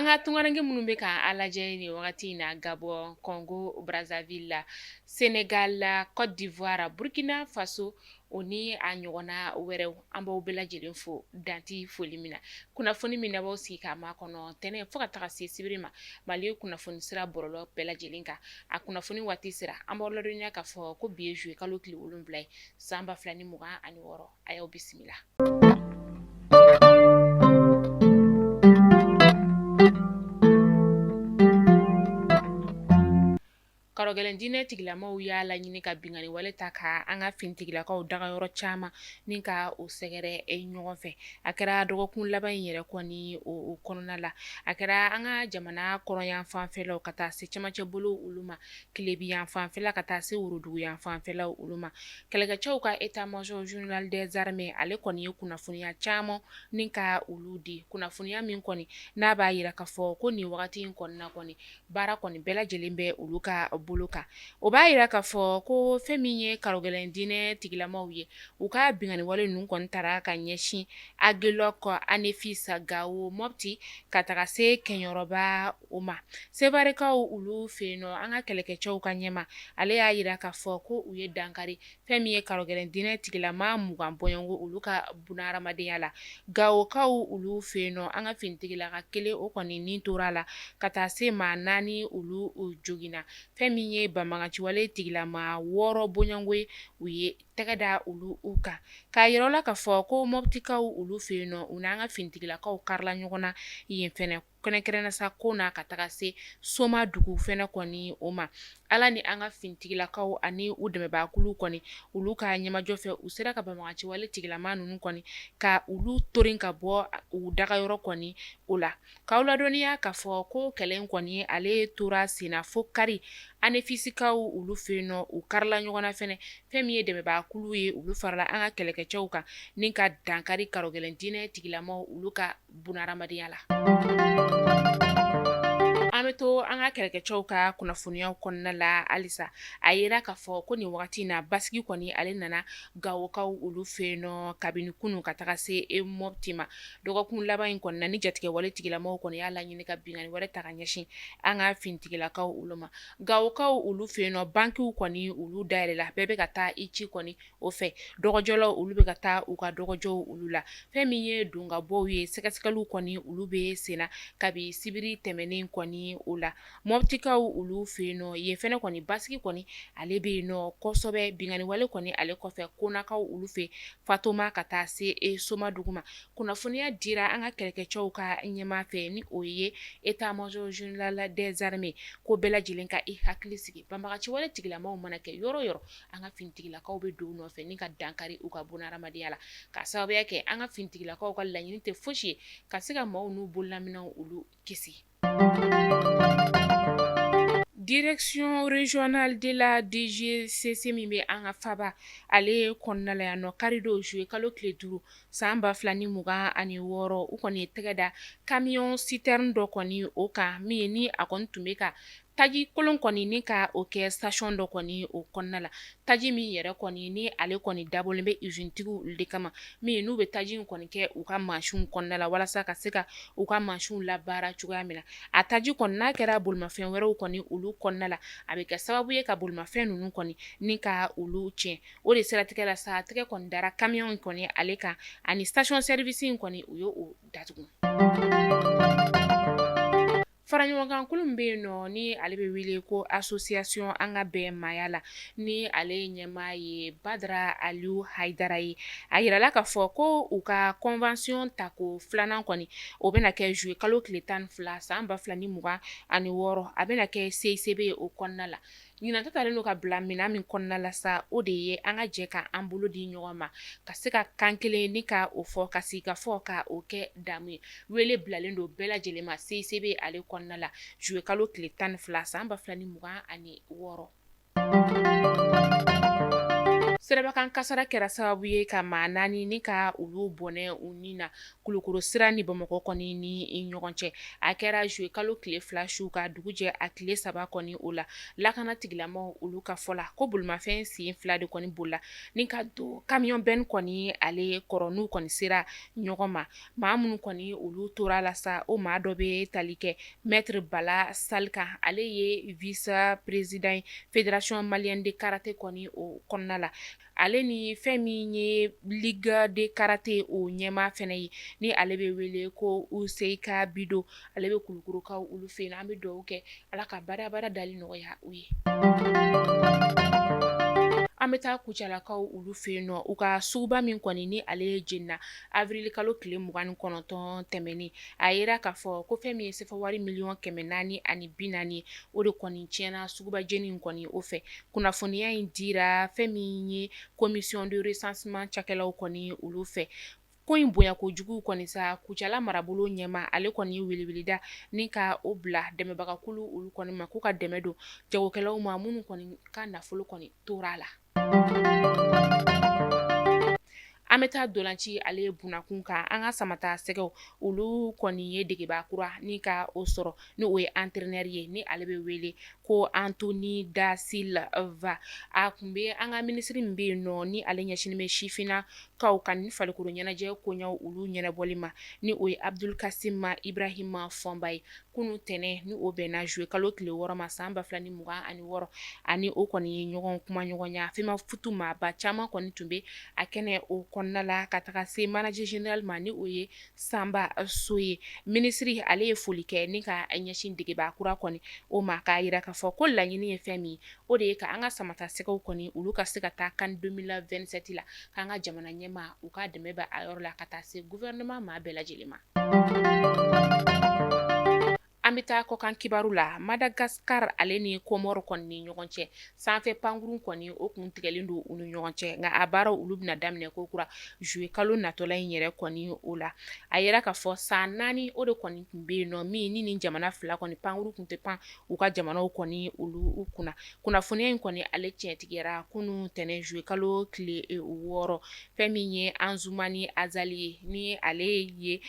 An ka tunkaranke minnu bɛ ka an lajɛ nin wagati in na, Gabon, Congo Brazzaville la, Sénégal la, Côte d'Ivoire, Burkina Faso, o ni a ɲɔgɔnna wɛrɛw, an b'aw bɛɛ lajɛlen fo dan tɛ foli min na. Kunnafoni min b'aw sigi k'a makɔnɔ tɛnɛn fo ka taga se sibiri ma, Mali kunnafoni sira bɔlɔlɔ bɛɛ lajɛlen kan, a kunnafoni waati sera. An b'aw ladɔnniya k'a fɔ ko bi ye juillet kalo tile 7 ye, san 2026. A y'aw bisimila. Karɔgɛlɛn diinɛ tigilamaw y'a laɲini ka binkanni wale ta ka an ka finitigilakaw dagayɔrɔ caman ni ka o sɛgɛrɛ ɲɔgɔn fɛ. A kɛra dɔgɔkun laban in yɛrɛ kɔni o kɔnɔna la. A kɛra an ka jamana kɔrɔn fanfɛlaw ka taa se cɛmancɛ bolo olu ma, tilebin fanfɛla ka taa se worodugu fanfɛlaw olu ma. Kɛlɛkɛcɛw ka état-major général des armées, ale kɔni ye kunnafoniya caman ni ka olu di, kunnafoniya min kɔni n'a b'a jira k'a fɔ ko nin wagati in kɔnɔna kɔni, baara kɔni bɛɛ lajɛlen bɛ olu ka bolo kan. O b'a jira k'a fɔ ko fɛn min ye karɔgɛlɛn diinɛ tigilamaw ye, u ka binkanni wale ninnu kɔni taara ka ɲɛsin Agelok, Anefis, Gawo, Mɔpti ka taga se Kɛɲɛrɔba o ma. Sevarekaw olu fɛ yen nɔ, an ka kɛlɛkɛcɛw ka ɲɛmaa, ale y'a jira k'a fɔ ko u ye dankari fɛn min ye karɔgɛlɛn diinɛ tigilama 20 bɔɲɔgɔnko olu ka bunahadamadenya la. Gawokaw olu fɛ yen nɔ, an ka finitigilaka kelen o kɔni ni tora a la, ka taa se maa 4 olu joginna. Fɛn min ye banbaganciwale tigilama 6 bɔɲɔgɔnko ye, u ye tɛgɛ da olu kan. K'a yira la k'a fɔ ko Mɔptikaw olu fɛ yen nɔ, u n'an ka finitigilakaw karila ɲɔgɔn na yen fɛnɛ, kɛrɛnkɛrɛnnenya sa ko na ka taga se Soma dugu fɛnɛ kɔni o ma. Ala ni an ka finitigilakaw ani u dɛmɛbaakulu kɔni, olu ka ɲɛmajɔ fɛ, u sera ka banbaganciwale tigilama ninnu kɔni ka olu torin ka bɔ u dagayɔrɔ kɔni o la. K'aw ladɔnniya k'a fɔ ko kɛlɛ in kɔni ale tora senna fo kari Anefisikaw olu fɛ yen nɔ, u karila ɲɔgɔn na fɛnɛ. Fɛn min ye dɛmɛbaakulu ye, olu farala an ka kɛlɛkɛcɛw kan ni ka dankari karɔgɛlɛn diinɛ tigilamaw olu ka bunahadamadenya la. An bɛ to an ka kɛlɛkɛcɛw ka kunnafoniyaw kɔnɔna la halisa. A yira k'a fɔ ko nin wagati in na, basigi kɔni ale nana Gawokaw olu fɛ yen nɔ kabini kunun ka taga se Mɔpti ma. Dɔgɔkun laban in kɔnɔna ni jatigɛwale tigilamaw kɔni y'a laɲini ka binkanni wɛrɛ ta ka ɲɛsin an ka finitigilakaw olu ma. Gawokaw olu fɛ yen nɔ, bankiw kɔni olu dayɛlɛla, bɛɛ bɛ ka taa i ci kɔni o fɛ. Dɔgɔjɔlaw olu bɛ ka taa u ka dɔgɔjɔw olu la. Fɛn min ye donkabɔw ye, sɛgɛsɛgɛliw kɔni olu bɛ senna kabi sibiri tɛmɛnen kɔni o la. Mɔptikaw olu fɛ yen nɔ, yen fɛnɛ kɔni basigi kɔni ale bɛ yen nɔ kosɛbɛ. Binkanni wale kɔni ale kɔfɛ Konakaw olu fɛ Fatoma ka taa se Soma dugu ma. Kunnafoniya dira an ka kɛlɛkɛcɛw ka ɲɛmaa fɛ, ni o ye état-major général des armées, ko bɛɛ lajɛlen ka i hakili sigi. Banbaganciwale tigilamaw mana kɛ yɔrɔ yɔrɔ, an ka finitigilakaw bɛ don u nɔfɛ ni ka dankari u ka bunahadamadenya la, k'a sababuya kɛ an ka finitigilakaw ka laɲini tɛ fosi ye ka se ka maaw n'u bololaminɛnw olu kisi. Direction régionale de la DGCC min bɛ an ka faba ale kɔnɔna la yan nɔ, karidon juillet kalo tile 5 san 2026, u kɔni ye tɛgɛ da camion citerne dɔ kɔni o kan, min ye ni a kɔni tun bɛ ka taji kolon kɔni ni ka o kɛ station dɔ kɔni o kɔnɔna la. Taji min yɛrɛ kɔni ni ale kɔni dabɔlen bɛ usinetigiw de kama, min n'u bɛ taji in kɔni kɛ u ka mansinw kɔnɔna la walasa ka se ka u ka mansinw labaara cogoya min na. A taji kɔni n'a kɛra bolimafɛn wɛrɛw kɔni olu kɔnɔna la, a bɛ kɛ sababu ye ka bolimafɛn ninnu kɔni ni ka olu tiɲɛ. O de siratigɛ la sa, tɛgɛ kɔni dara camion in kɔni ale kan, ani station service in kɔni u ye o datugu. Faraɲɔgɔnkankulu min bɛ yen nɔ ni ale bɛ wele ko association an ka bɛn maaya la, ni ale ɲɛmaa ye Badara Aliyu Hayidara ye, a yirala k'a fɔ ko u ka convention tako filanan kɔni o bɛna kɛ juillet kalo tile 12 san 2026, a bɛna kɛ CICB o kɔnɔna la. Ɲinan ta talen don ka bila minɛn min kɔnɔna la sa, o de ye an ka jɛ ka an bolo di ɲɔgɔn ma ka se ka kan kelen ni ka o fɔ, ka sigi ka fɔ ka o kɛ damu ye. Wele bilalen don bɛɛ lajɛlen ma CICB ale kɔnɔna la juillet kalo tile 12 san 2026. Sirabakan kasara kɛra sababu ye ka maa 4 ni ka olu bɔnɛ u ni na Kulukoro sira ni Bamakɔ kɔni ni ɲɔgɔn cɛ. A kɛra juillet kalo tile 2 su ka dugu jɛ a tile 3 kɔni o la. Lakana tigilamɔgɔw olu ka fɔ la ko bolimafɛn sen 2 de kɔni bolila ni ka don camion benne kɔni ale kɔrɔ n'u kɔni sera ɲɔgɔn ma. Maa minnu kɔni olu tora la sa, o maa dɔ bɛ tali kɛ maître Bala Sall kan, ale ye vice président ye fédération malienne de karaté kɔni o kɔnɔna la. Ale ni fɛn min ye ligue de karaté o ɲɛmaa fɛnɛ ye, ni ale bɛ wele ko Useyika Bido, ale bɛ Kulukorokaw olu fɛ yen. An bɛ dugawu kɛ Ala ka baara dali nɔgɔya u ye. An bɛ taa Kucalakaw olu fɛ yen nɔ, u ka suguba min kɔni ni ale jenina avril kalo tile 29 tɛmɛnen, a yira k'a fɔ ko fɛn min ye sefa wari miliyɔn 440, o de kɔni tiɲɛna suguba jeni in kɔni o fɛ. Kunnafoniya in dira fɛn min ye commission de recensement cakɛlaw kɔni olu fɛ. Ko in bonya kojugu kɔni sa, Kucala marabolo ɲɛmaa ale kɔni ye weleweleda ni ka o bila dɛmɛbagakulu olu kɔni ma, k'u ka dɛmɛ don jagokɛlaw ma minnu kɔni ka nafolo kɔni tora a la. An bɛ taa dolanci ale bunakun kan. An ka Samata Sɛgɛw olu kɔni ye degebaa kura ni ka o sɔrɔ, ni o ye entraîneur ye, ni ale bɛ wele ko Anthony da Silva. A tun bɛ an ka minisiri min bɛ yen nɔ, ni ale ɲɛsinnen bɛ sifinnakaw ka ni farikolo ɲɛnajɛ koɲɛw olu ɲɛnabɔli ma, ni o ye Abdul Kasim Ibrahim Fɔnba ye, kunun tɛnɛn, ni o bɛnna juillet kalo tile 6 ma san 2026, ani o kɔni ye ɲɔgɔn kumaɲɔgɔnya. Femafoot maaba caman kɔni tun bɛ a kɛnɛ o kɔnɔna la, ka taga se manager général ma, ni o ye Sanba So ye. Minisiri ale ye foli kɛ ni ka ɲɛsin degebaa kura kɔni o ma, k'a jira k'a fɔ ko laɲini ye fɛn min, o de ye ka an ka Samata Sɛgɛw kɔni olu ka se ka taa CAN 2027 la, k'an ka jamana ɲɛmaa u ka dɛmɛ bɛ a yɔrɔ la, ka taa se gouvernement maa bɛɛ lajɛlen ma. An bɛ taa kɔkan kibaru la. Madagascar ale ni Comore kɔni ni ɲɔgɔn cɛ, sanfɛ pankurun kɔni o kun tigɛlen don u ni ɲɔgɔn cɛ, nka a baaraw olu bɛna daminɛ ko kura juillet kalo natɔla in yɛrɛ kɔni o la. A yira k'a fɔ san 4 o de kɔni tun bɛ yen nɔ min ni nin jamana fila kɔni pankurun tun tɛ pan u ka jamanaw kɔni olu kunna. Kunnafoniya in kɔni ale tiɲɛtigiyara kunun tɛnɛn juillet kalo tile 6. Fɛn min ye Anzumani Azali ye,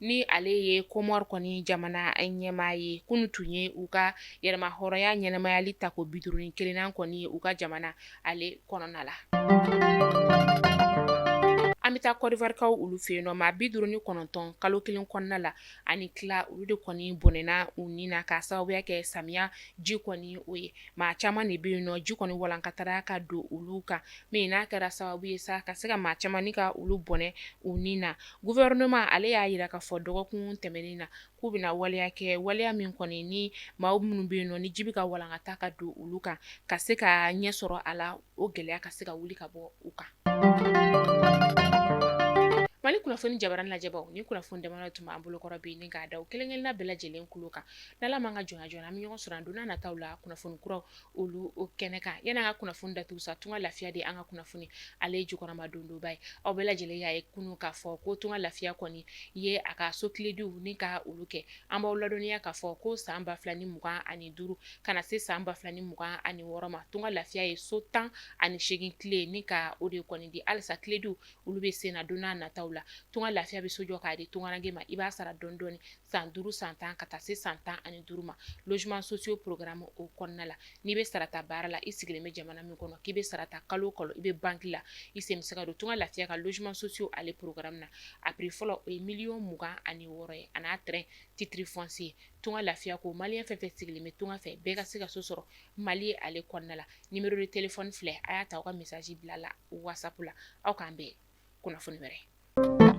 ni ale ye Comore kɔni jamana ɲɛmaa ye, kunun tun ye u ka yɛrɛmahɔrɔnya ɲɛnamayali tako 51nan kɔni ye u ka jamana ale kɔnɔna la. An bɛ taa Côte d'Ivoire olu fɛ yen nɔ, maa 59 kalo kelen kɔnɔna la ani tila, olu de kɔni bɔnɛna u ni na k'a sababuya kɛ samiya ji kɔni o ye. Maa caman de bɛ yen nɔ, ji kɔni walankatara ka don olu kan, min n'a kɛra sababu ye sa ka se ka maa caman ni ka olu bɔnɛ u ni na. Gouvernement ale y'a jira k'a fɔ dɔgɔkun tɛmɛnen na k'u bɛna waleya kɛ, waleya min kɔni ni maa minnu bɛ yen nɔ ni ji bɛ ka walankata ka don olu kan, ka se ka ɲɛ sɔrɔ a la, o gɛlɛya ka se ka wuli ka bɔ u kan. Mali kunnafoni jabaranin lajɛbaw, ni kunnafoni damadɔ tun b'an bolokɔrɔ bi ni k'a da kelen-kelenna bɛɛ lajɛlen tulo kan. N'Ala m'an ka jɔnya jɔ, an bɛ ɲɔgɔn sɔrɔ an don n'a nataw la kunnafoni kuraw olu kɛnɛ kan. Yanni an ka kunnafoni datugu sa, Tunga Lafiya de an ka kunnafoni ale ye jukɔrɔma dondoba ye. Aw bɛɛ lajɛlen y'a ye kunun k'a fɔ ko Tunga Lafiya kɔni ye a ka so kilediw ni ka olu kɛ. An b'aw ladɔnniya k'a fɔ ko san 2025 ka na se san 2026 ma, Tunga Lafiya ye so 18 kile ni ka o de kɔni di. Halisa kilediw olu bɛ sen na don n'a nataw la. Tunga Lafiya bɛ so jɔ k'a di tungaranke ma, i b'a sara dɔɔni dɔɔni san 5, san 10 ka taa se san 15 ma. Logement sociaux programme o kɔnɔna la, n'i bɛ sarata baara la, i sigilen bɛ jamana min kɔnɔ k'i bɛ sarata kalo o kalo, i bɛ banque la, i sen bɛ se ka don Tunga Lafiya ka logement sociaux ale programme na. A prix fɔlɔ o ye miliyɔn 26 ye, a n'a terrain titre foncier. Tunga Lafiya ko malien fɛn fɛn sigilen bɛ tunga fɛ, bɛɛ ka se ka so sɔrɔ Mali ale kɔnɔna la. Numéro de téléphone filɛ, a y'a ta aw ka message bila la WhatsApp la. Aw k'an bɛn kunnafoni wɛrɛ.